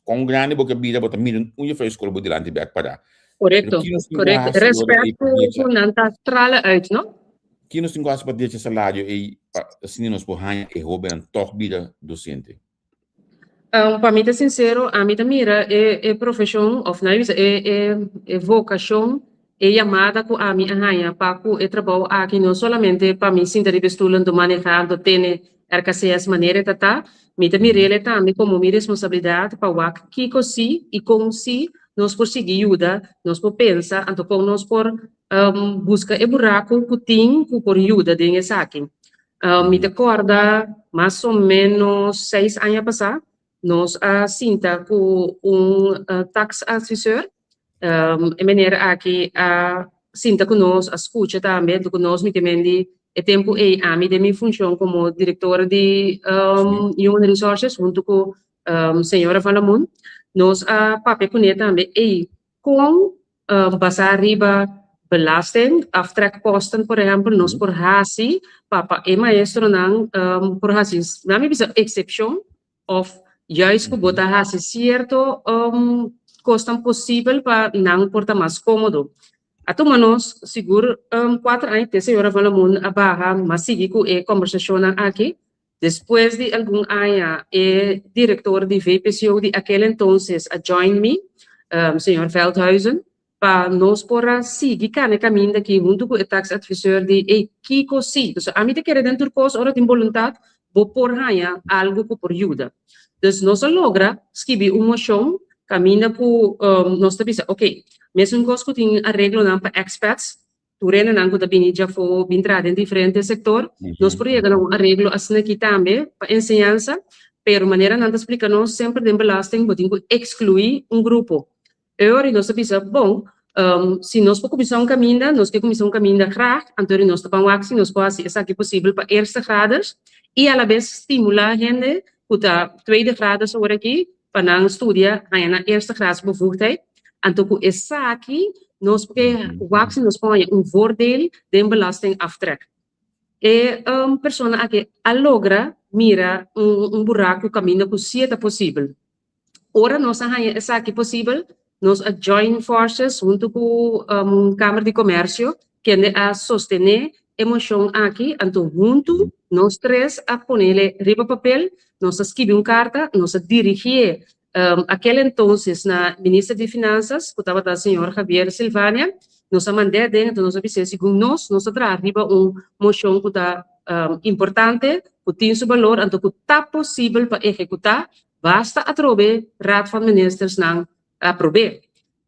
kon grandi bo ke bira, bo ta mira un juffrouw di skol bo dilanti bek pará. Korekto, korekto. Respèt ku nan ta strala uit, no? Ki nos tin ku hasi pa drecha salario ei pa asina nos por haña e hóbennan tòg bira dosente? Pa mi ta sinsero, ami ta mira e e profeshon òf nan a bisa e e e vokashon, e yamada ku ami a haña pa ku e trabou aki no solamente pa mi sinta riba e stul anto manehá anto tene RKCS manera e ta ta, mi ta mir'el e tambe komo mi responsabilidat pa wak kiko si i kon si nos por sigui yuda, nos por pensa anto kon nos por buska e buraku ku tin ku por yuda den esaki. Mi ta kòrda mas o ménos seis aña pasá, nos a sinta ku un tax adviseur. E meneer aki a sinta ku nos, a skucha tambe, anto ku nos mi ta mendi e tempu ei ami den mi funshon komo direktor di Human Resources huntu ku señora Van Lamoen, nos a papia kuné tambe, ey, kon Basá riba belasting, aftrekposten por ehèmpel, nos por hasi pa pa e maestronan por hasi, nan mi bisa eksepshon òf juist ku bo ta hasi sierto kosnan posibel pa nan por ta mas kómodo. A tuma nos sigur kuater aña te señora Van Lamoen a baha mas sigui ku e kòmbersashonnan aki. Despues di algun aña e director di VPCO di aquel entonces a join mi, señor Veldhuizen, pa nos por a sigui cana e caminda aki hunto cu e tax adviseur di ey kico si. Entonces ami ta kere den tur cos ora tin boluntad bo por haña algo cu por yuda. Dus nos a logra skibi un mocion caminda cu nos ta bisa ok, mesun cos cu tin areglonan pa expats, Tur hendenan ku ta bini djafó bin traha den diferente sektor, nos por yega na un areglo asina aki tambe pa enseñansa, pero manera nan ta splika nos semper den belasting bo tin ku ekskluí un grupo. E ora nos ta bisa, bon, si nos por kuminsá un kaminda, nos ke kuminsá un kaminda grag, anto ora nos ta ban wak si nos por hasi esaki posibel pa eerste graders i alabes stimulá hende ku ta tweede graders awor aki pa nan studia haña nan eerste graads bevoegdheid. Anto ku esaki nos por ke wak si nos por haña un voordeel den belastingaftrek. E persona aki a logra mira un buraku kaminda ku si e ta posibel. Ora nos a haña esaki posibel, nos a join forces huntu ku Kamer di Komersio kende a sostené e moshon aki, anto huntu nos tres a ponele riba papel, nos a skibi un karta, nos a dirigié Aquel entonces na Minister di Finanzas, cu tabata señor Javier Silvania, nos a mand'é aden, entonces nos a bis'é segun nos, nos ta traha riba un mocion cu ta importante, cu tin su balor, anto cu ta posibel pa ehecuta, basta atrobe Raad van Ministersnan aprob'é.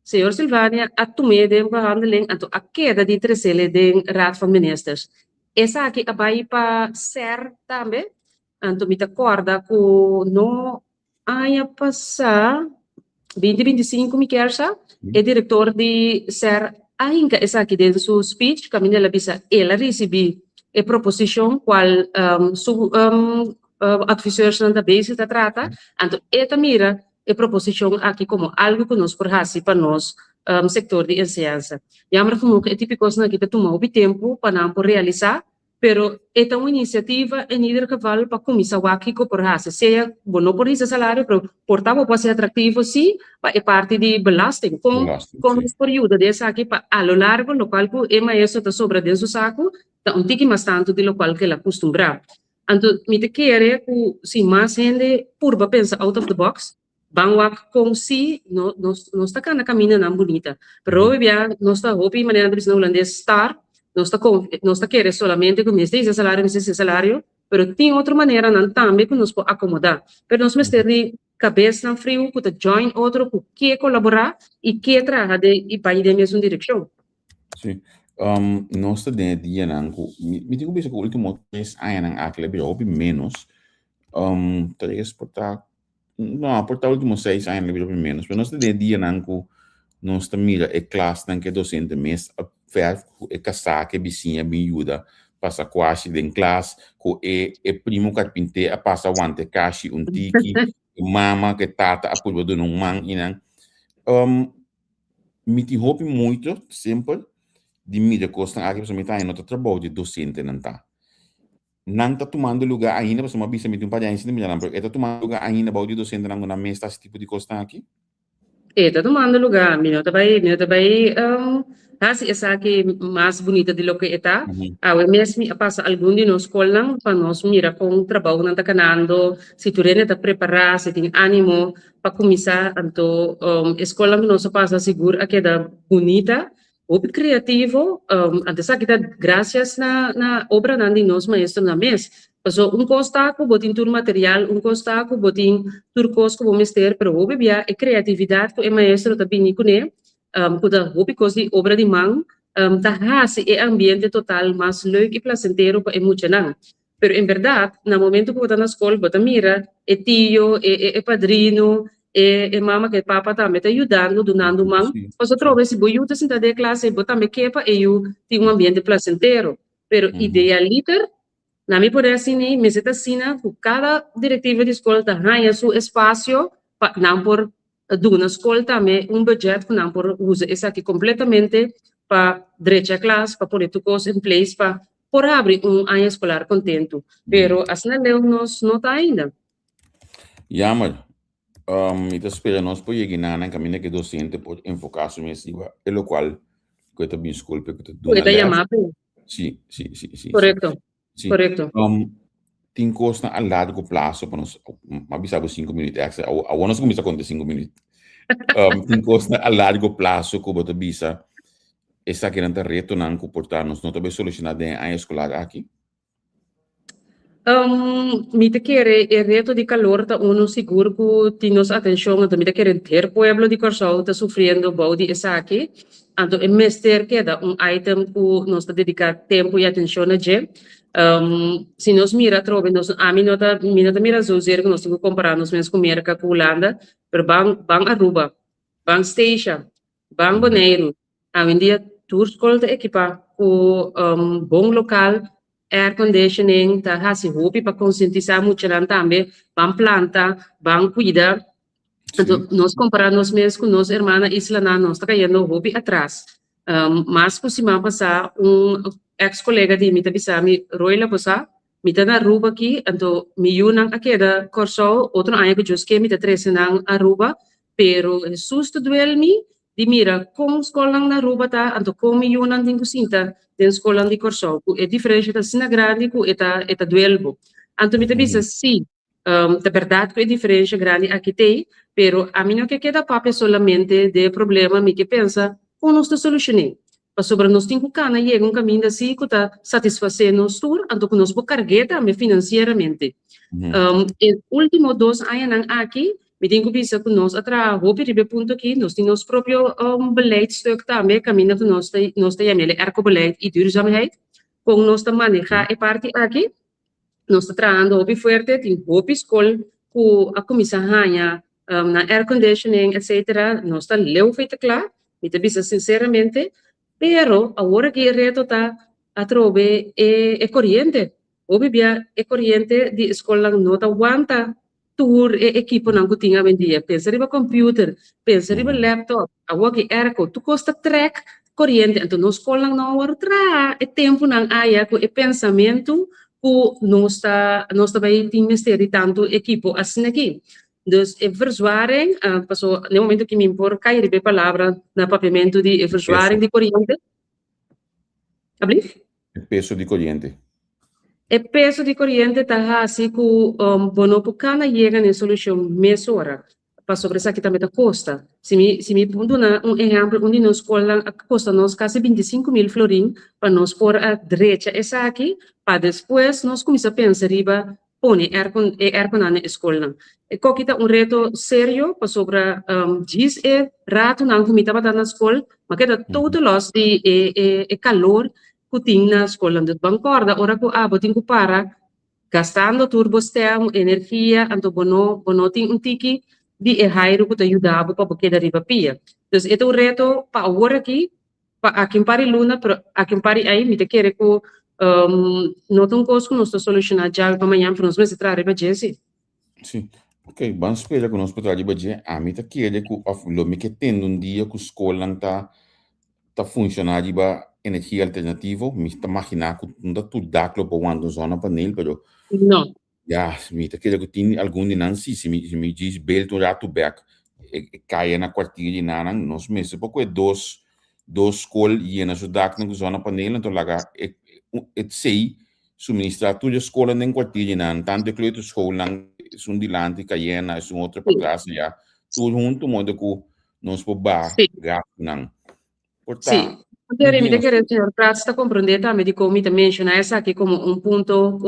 Señor Silvania a tum'é den behandeling, anto a keda di trecele den Raad van Ministers. Esaki a bay pa SER tambe, anto mi ta corda cu no Aña pasá, binti binti sinku mi kier sa, e direktor di ser a hinka esaki den su speech kaminda el a bisa el a risibí e proposishon kual su adviseursnan ta bezig ta trata, anto e ta mira e proposishon aki komo algu ku nos por hasi pa nos sektor di enseñansa. Jammer genoeg e tipo kosnan aki ta tuma hopi tempu pa nan por realisá. Pero e ta un inisiativa en ieder geval pa kuminsá wak kiko por hasi. Sea bo no por hisa salario, pero por ta bo por hasi atraktivo sí pa e parti di belasting. Kon kon nos por yuda den esaki pa a lo largo lokual ku e maestro ta sobra den su saku ta un tiki mas tantu di lokual ku el a kustumbrá. Anto mi ta kere ku si mas hende purba pensa out of the box, Ban wak kon si no nos nos ta kana kamindanan bunita. Pero hopi bia nos ta hopi manera nan ta bisa na hulandes star, nos ta konf nos ta kere solamente ku mester hisa salario mester hisa salario, pero tin otro maneranan tambe ku nos por akomodá. Pero nos mester di kabesnan friu ku ta join otro ku ke kolaborá i ke traha den i bai den mesun direkshon. Sí. Nos ta den e dianan ku mi mi tin ku bisa ku ultimo tres añanan aki lo a bira hopi ménos. Tres por ta No, por ta último seis aña lo bira menos. Pero nos ta den dianan ku nos ta mira e klasnan ku e dosente mes a verf ku e kasá ku e bisiña bin yuda pasa kuashi den klas, ku e e primo karpinté a pasa wanta e kashi un tiki, e mama ku e tata a purba duna un man i nan. Mi tin hopi moeite semper di mira kosnan aki pasobra mi ta haña no ta trabou di e dosentenan ta. Nan ta tumando luga ainda, pasobra mi a bisa mi tin un par di aña sin ta mira nan, pero e ta tumando luga ainda bou di dosentenan ku nan mes ta hasi tipo di kosnan aki? E ta tumando luga. Mi no ta bai, mi no ta bai hasi esaki mas bunita di loke e ta. Awe mes mi a pasa algun di nos skolnan pa nos mira kon trabounan ta kanando, si tur hende ta prepará, si tin ánimo pa kuminsá. Anto e skolnan ku nos a pasa sigur a keda bunita. Hopi creativo, anto esaki ta gracias na na obranan di nos maestronan mes. Paso un cos ta cu bo tin tur material, un cos ta cu bo tin tur cos cu bo mester, pero hopi bia e creatividad cu e maestro ta bini cune, cu ta hopi cos di obra di man, ta haci e ambiente total mas leuk y placentero pa e muchanan. Pero en berdad, na momento cu bo ta na scol, bo ta mira e tio, e e e padrino, e e mama cu e papa tambe ta yudando, dunando man. Pasobra atrobe si bo yu ta sinta den e clase, bo tambe ke pa e yu tin un ambiente placentero. Pero idealiter, na mi poder asina, mester ta asina cu cada directiva di scol ta haya su espacio pa nan por duna skol tambe un budget ku nan por usa esaki kompletamente pa drecha klas, pa pone tur kos in place pa por habri un aña eskolar kontentu. Pero asina leu nos no ta ainda. Jammer. Mi ta spera nos por yega nan kaminda ku e dosente por enfoká su mes riba e lokual ku e ta bin skol p'e ku ta duna lès. Sí, sí, sí, sí. Korekto. Sí. Korekto. Tin kosnan a largo plaso pa nos, m'a bisa bo sinku minüt èkstra, awor nos kuminsá konta sinku minüt. Tin kosnan a largo plaso ku bo ta bisa esakinan ta retonan ku por ta nos no ta bai solushoná den e aña eskolar aki? Mi ta kere e reto di kalor ta unu sigur ku tin nos atenshon, anto mi ta kere henter pueblo di Kòrsou ta sufriendo bou di esaki. Anto e mester keda un item ku nos ta dediká tempu i atenshon na dje. Si nos mira atrobe, nos ami no ta mi no ta mira zozeer ku nos tin ku kompará nos mes ku Merka ku Hulanda, pero ban ban Aruba, ban Statia, ban Boneiru. Awendia tur skol ta ekipá ku bon lokal, air conditioning, ta hasi hopi pa konsientisá muchanan tambe, ban planta, ban kuida. Anto nos compara nos mes cu nos hermana islanan, nos ta cayendo hopi atras. Mas cu siman pasa un ex colega di mi ta bisa mi, Royla bo sa, mi ta na Aruba aki, anto mi yunan a keda Corsou, otro aña cu Dios ke mi ta trece nan Aruba, pero Jesus ta duel mi di mira con scolnan na Aruba ta, anto con mi yunan tin cu sinta den scolnan di Corsou, cu e diferencia ta asina grandi cu e ta e ta duel bo. Anto mi ta bisa si, Ta berdad cu e diferencia grandi aki t'ey, pero ami no ke keda papia solamente de e problema, mi ke pensa con nos ta solucion'é. Pasobra nos tin cu cana yega un caminda asi cu ta satisface nos tur, anto cu nos por cargu'é tambe financieramente. E ultimo dos añanan aki, mi tin cu bisa cu nos a traha hopi riba e punto aki, nos tin nos propio beleidstuk tambe caminda cu nos ta nos ta yam'el e ercobeleid y duurzaamheid, con nos ta maneha e parti aki. Nos ta trahando hopi fuerte, tin hopi skol ku a kuminsá haña nan air conditioning etcetera, nos ta leu fe ta kla, mi ta bisa sinceramente, pero awor aki e reto ta atrobe e e koriente, hopi bia e koriente di e skolnan no ta wanta tur e ekiponan ku tin awendia, pensa riba computer, pensa riba laptop, awor aki airco, tur kos ta trèk. koriente. Anto nos skolnan no a wòrdu traha e tempunan aya ku e pensamentu ku nos ta nos ta bai tin mester di tantu ekipo asina aki. Dus e verzwaring, paso na e momento ki mi por kai riba e palabra na papiamentu di e verzwaring di koriente. Ablief? E peso di koriente. E peso di koriente ta hasi ku bo no por kana yega na e solushon mesora, pasobra esaki tambe ta kosta. Si mi si mi por duna un ehèmpel, un di nos skolnan a kosta nos kasi 25.000 florin pa nos por a drecha esaki, pa despues nos kuminsá pensa riba pone aircon e airconan na e skolnan. E koki ta un reto serio pasobra djis e ratonan ku mi tabata na skol m'a keda total los di e e e kalor ku tin na skolnan. Dus ban kòrda ora ku abo tin ku para gastando tur bo stem, energia, anto bo no bo no tin un tiki di e hairu ku ta yuda bo pa bo keda riba pia. Dus e ta un reto pa awor aki pa aki un par di luna, pero aki un par di ai mi ta kere ku no ta un kos ku nos ta solushoná djawe pa mañan, pero nos mester traha riba dje si. Si. Ok, ban spera ku nos por traha riba dje. Ami ta kere ku òf lo mi ke tende un dia ku skolnan ta ta funshoná riba energia alternativo. Mi ta maginá ku no ta tur dak lo por wanta un zonnepaneel, pero No. Ya, mi ta kere ku tin algun di nan si, si mi si mi djis belt un ratu bek e e kaya na kwartier di nanan, nos mester por kue dos dos skol yena su daknan ku zonnepaneel, anto laga e e tsei suministrá tur e skolnan den kwartier di nan, tantu e kleuterschoolnan, esun dilanti Cayena, esun otro patras aya, tur huntu modo ku nos por baha gastunan. Por ta. Sí. Jerry, mi ta kere señor Prats ta comprende tambe dikon mi ta menciona esaki como un punto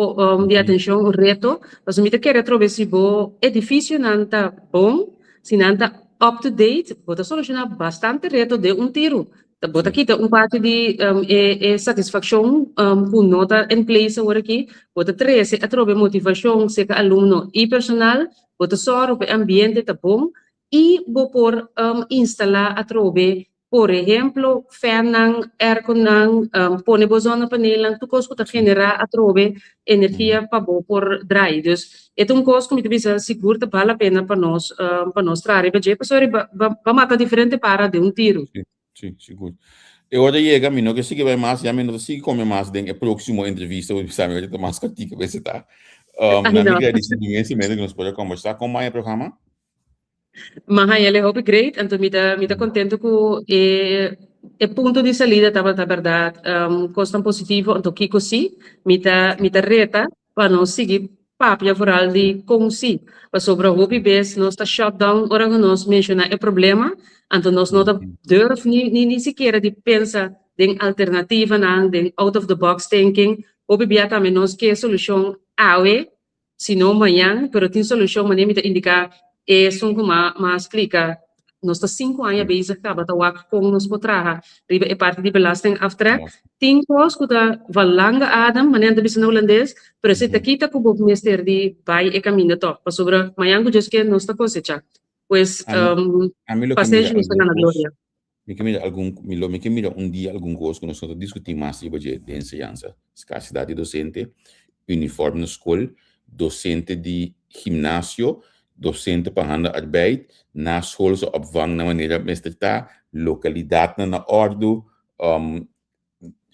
di atencion, un reto. Pasobra mi ta kere atrobe si bo edificionan ta bon, si nan ta up to date, bo ta soluciona bastante reto den un tiru. Bo ta kita un parti di e e satisfaccion cu no ta in place awor aki, bo ta trece atrobe motivacion cerca alumno y personal, bo ta sòru pa e ambiente ta bon I bo por instalá atrobe, por ehemplo, fènnan, èrkonan, pone bo zonnepaneelnan, tur kos ku ta generá atrobe energia pa bo por drai. Dus e ta un kos ku mi ta bisa sigur ta bal la pena pa nos pa nos traha riba dje, pasobra riba bo a mata diferente para den un tiru. Sí, sí, sigur. E ora yega, mi no ke sigui bai mas, ya mi no ta sigui kome mas den e próksimo entrevista, bo bisa mi ora ta mas kòrtiku a bes ta. Ai Na mi no. gradisí inmensamente ku nos por a kòmbersá. Kon bai e programa? M'a haña el e hopi great, anto mi ta mi ta contento cu e e punto di salida tabata berdad cosnan positivo, anto kico si mi ta mi ta reta pa nos sigui papia vooral di con si, pasobra hopi bes nos ta shut down ora cu nos menciona e problema, anto nos no ta durf ni ni ni sikiera di pensa den alternativanan, den out of the box thinking, hopi bia tambe nos ke solucion awe Si no mañan, pero tin solucion manera mi ta indica esun cu m'a splica. Nos ta cinco aña bezig caba ta wak con nos por traha riba e parti di belastingaftrek. Tin cos cu ta van lange adem, manera nan ta bisa na Hulandes, pero esey ta kita cu bo mester di bay e caminda toch, pasobra mañan cu Dios kier nos ta cosecha. Pues, pasenshi nos ta gana gloria. Mi ke mira algun, mi lo mi ke mira un dia algun kos ku nos no ta diskutí mas riba dje den enseñansa. Skarsidat di dosente, uniform na skol, dosente di gimnasio, dosente pa handa arbeid, naschoolse opvang na manera mester ta, lokalidatnan na òrdu,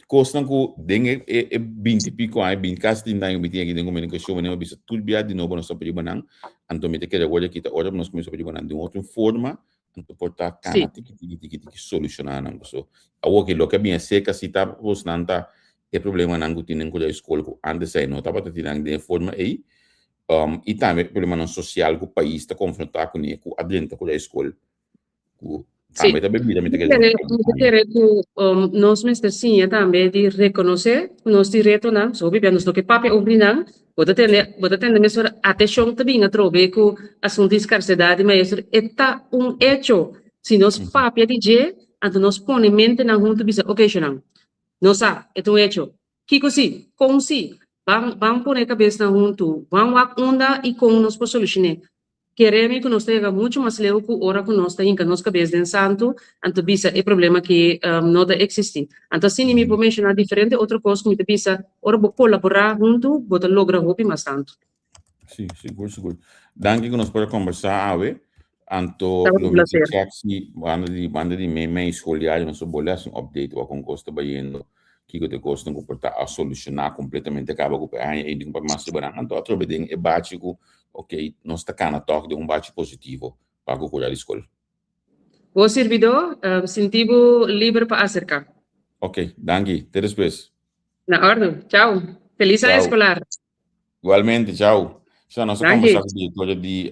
kosnan ku den e e e binti piko aña, binti kasi trinta aña ku mi tin aki den komunikashon, mi a bisa tur bia di nobo nos ta pidi bo nan, anto mi ta kere awor aki ta ora ku nos kuminsá pidi bo nan den otro forma, anto por ta kana tiki tiki tiki tiki solushoná nan. Paso awor ki loke a bin aserka si ta bosnan ta e problemanan ku tin den Kolegiu Skol ku antes ei no tabata tin nan den e forma ei, i tambe problemanan sosial ku pais ta konfrontá kuné ku a drenta Kolegiu Skol. Ku tambe ta bebida mi ta kere. Mi ta kere ku nos mester siña tambe di rekonosé ku nos tin retonan, so hopi bia nos no ke papia over di nan, bo ta tende bo ta tende mesora atenshon ta bin atrobe ku asuntu di skarsedat di maestro, e ta un echo, si nos papia di dje, anto nos pone mentenan huntu bisa oke shonnan, nos sa e ta un echo, kiko si, kon si, ban ban pone kabesnan huntu, ban wak unda i kon nos por solushoné. Kere mi ku nos ta yega muchu mas leu ku ora ku nos ta hinka nos kabes den santu, anto bisa e problema aki no ta eksistí. Anto asina mi por menshoná diferente otro kos ku mi ta bisa, ora bo kolaborá huntu, bo ta logra hopi mas tantu. Sí, sigur, sigur. Danki ku nos por a kombersá awe. Anto Tabata lo un mi ke placer. check si banda di banda di mei mei scholiario nos a bolbe hasi un update wak kon kos ta bayendo, kiko ta e kosnan ku por ta a solushoná kompletamente kaba ku por haña eigen pa mas riba nan. Anto atrobe den e bachi ku ok nos ta kana tòg den un bachi positivo pa ku kura di skol. Bo sirbidó, sinti bo liber pa aserká. Ok, danki. Te despues. Na òrdu. Chau. Felis aña Chau. eskolar. Igualmente, chau. So, nos a Danki. conversa cu directorio di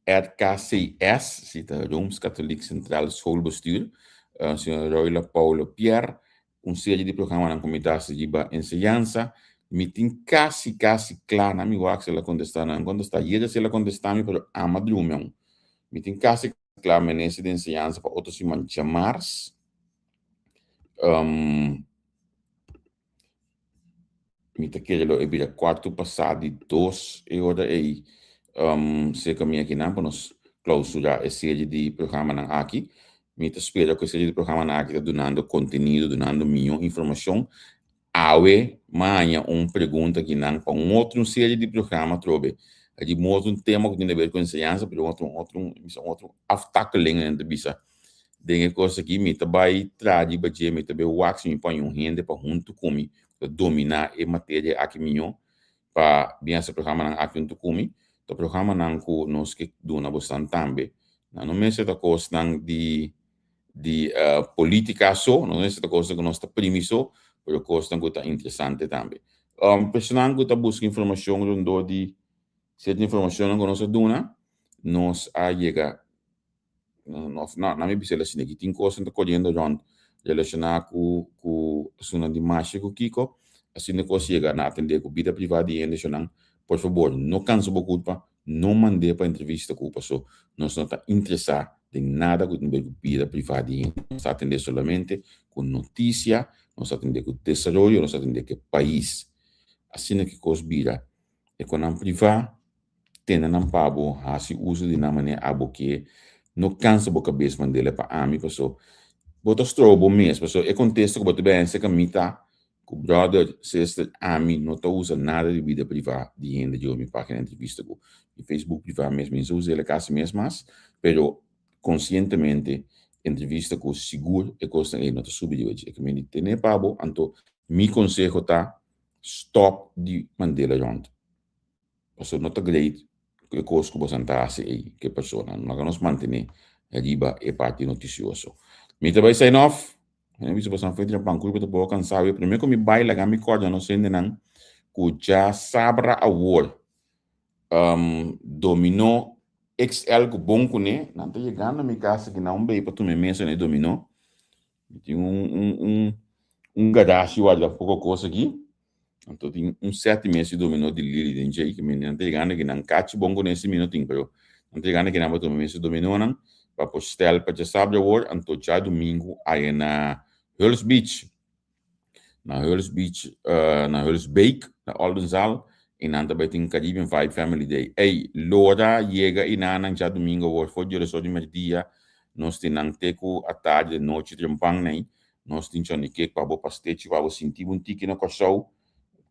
RKCS, si ta Rooms Katholiek Centraal Schoolbestuur, señor Royla Paulo Pierre, un serie di programanan cu mi ta haci riba enseñansa. Mi tin casi, casi cla, na mi wak si el a contesta, no a contesta. Ayer si el a contesta mi, pero ama drumi aun. Mi tin casi cla minister di enseñansa pa otro siman djamars. Mi ta kere lo e bira kuartu pasá di dos e ora ei serka mi akinan pa nos klausurá e serie di programanan aki. Mi ta spera ku e serie di programanan aki ta dunando kontenido, dunando mihó informashon. Awe mi a haña un pregunta akinan pa un otro serie di programa atrobe. Riba un otro tema ku tin di aber ku enseñansa, pero un otro un otro bisa un otro aftakkeling nan ta bisa. Den e kos aki mi ta bai traha riba dje, mi ta bai wak si mi por haña un hende pa huntu ku mi ku ta dominá e materia aki mihó pa bin hasi programanan aki huntu ku mi. Ta programanan ku nos ke duna bosnan tambe. Nan no mester ta kosnan di di polítika so, no mester ta kosnan ku nos ta primi so, pero kosnan ku ta interesante tambe. Personanan ku ta buska informashon rondó di sierto informashonnan ku nos a duna, nos a yega No, no, na mi bisa el asina ki tin kosnan ta koriendo rond relashoná ku ku asunnan di masha ku kiko, asina kos yega na atendé ku bida privá di hende shonnan, por fabor no kansa bo kulpa, no mand'é pa entrevista ku paso nos no ta interesá den nada ku tin ber ku bida privá di hende, nos ta atendé solamente ku notisia, nos ta atendé ku desaroyo, nos ta atendé ku e pais. Asina ki kos bira e konan privá. Tene nan pa bo, hasi uso di nan manera abo ke. No kansa bo kabes mand'el pa ami paso bo ta stroba bo mes paso e kontesta ku bo ta bense ka mi ta ku brother, sister, ami no ta usa nada di bida priva di hende riba mi pagina entrevista ku mi Facebook priva mes mi no sa usa el kasi mes mas pero konsientemente entrevista ku sigur e kosnan ei no ta subi riba dje. Ke mi tene pa bo anto mi konseho ta stop di mand'el rond. Pasobra no ta great ku e kos ku boso ta hasi ei ku e persona. Laga nos mantené riba e parti notisioso. Mi ta bai sign off. Mi a bisa boso nan fuente pan kurpa ta poko kansá awe. Promé ku mi bai laga mi kòrda nos hendenan ku djasabra awor dominó XL ku bon kuné. Nan ta yegando mi kas aki nan un bei pa tuma e mesa na e dominó. Mi tin un un un un garashi warda poko kos aki. Anto tin un set di mes di dominó di Lili den dje ki mi nan ta yegando aki nan kachi bon ku nesi mi no tin pero nan ta yegando aki nan pa tuma mes di dominónan pa por stel pa djasabra awor anto djadumingu aya na Hulst Beach na Hulst Beach na Hulst Beek na Oldenzaal i nan ta bai tin Caribbean Vibe Family Day. Ey lora yega i nan nan djadumingu awor for di oresor di merdia nos tin nan te ku atardi de nochi trempan nei Nos tin chon di kek pa bo pastechi pa bo sinti bo un tiki na Kòrsou.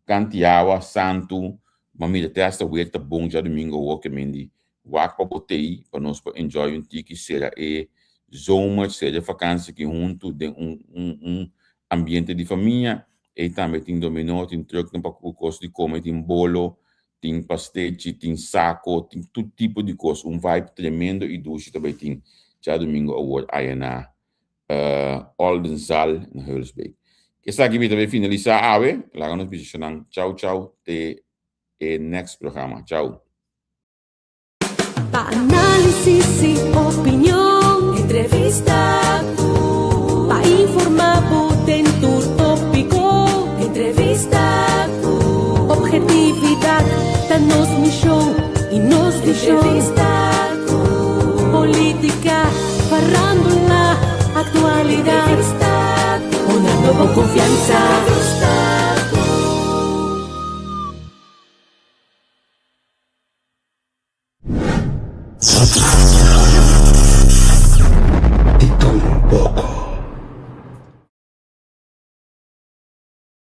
Kanti awa, santu, bo a mira te hasta weer ta bon djadumingu awor ke men di wak pa bo tei pa nos por enjoy un tiki sera e zomer, sera e fakansi aki huntu den un un un ambiente di famia. Ei tambe tin dominó, tin trùknan pa ku kos di kome, tin bolo, tin pastechi, tin sako, tin tur tipo di kos. Un vibe tremendo i dushi ta bai tin djadumingu awor aya na Oldenzaal na Hulsbeek. Esaki mi ta bay finalisa awe. Laga nos bisa nan chau chau te e next programa. Chau. Pa análisis y opinion, entrevista cu. Pa informa bo den tur tópico, entrevista cu. Objetividad ta nos mision y nos vision. Entrevista cu. Política, farándula, actualidad. Entrevista cu. Una nuevo confianza. Entrevista cu.